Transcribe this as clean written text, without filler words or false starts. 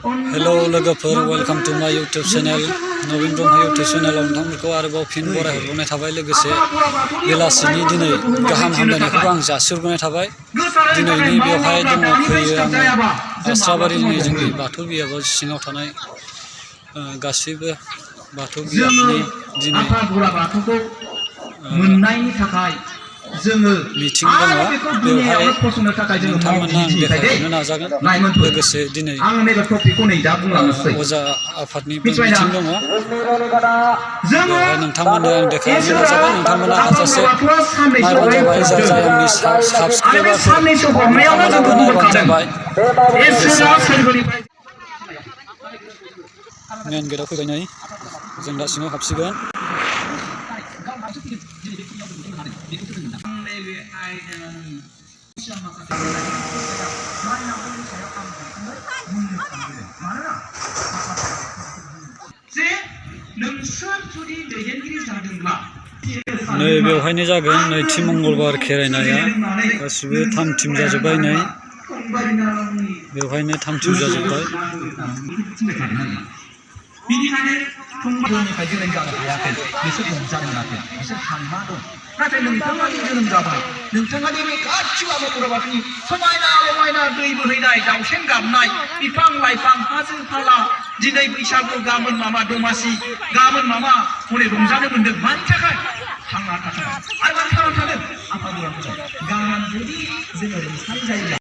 hello लोगोफोर welcome to माय YouTube channel नवीन Brahma YouTube चैनलाव नोंथांमोनखौ आरोबाव फिन बरायहरबावनाय थाबाय लोगोसे बेलासिनि दिनै गाहाम हामलायनायखौ आं जासिहरनाय थाबाय दिनैनि बेवहाय दङ फैयो आङो आस्राबारिनि जोंनि बाथौ बिजाबाव सिङाव थानाय गासैबो बाथौ बिजाबनि दिनै मिटिं दङ बेवहाय नोंथांमोननो आं देखायहरनो नाजागोन लोगोसे दिनै अजा आफादनिबो मिटिं दङ बेवहाय नोंथांमोननो आं देखायहरनो नाजागोन नोंथांमोना हाजासे नायबानो जाबाय जाय जाय आंनि साबस्क्राइबारफोर नोंथांमोनाबो नायबानो जाबाय मेन गेटआव फैबाय नै जों दा सिङाव हाबसिगोन नै बेवहायनो जागोन नैथि मंगलबार खेरायनाया गासिबो थाम थिम जाजोब्बाय नै बेवहायनो थाम थिम जाजोब्बाय बिनिखायनो फंबायनिफ्राय जोनोम जानो हायाखै बिसोर रंजानो मोनाखै बिसोर हांमा दं नाथाय नोंथाङानि जोनोम जाबाय नोंथाङा दिनै गासिबो आबहावा बाथौनि समायना रमायना दै बोहैनाय दाउसेन गाबनाय बिफां लाइफां हाजो हाला दिनै बैसागु गाबोन माबा दमासि गाबोन माबा हनै रंजानो मोन्दों मानि थाखाय थांना थाखाय आरो मानो थांना थादों आफादुरा गाबोन जुदि जोङो रुंसारि जायोब्ला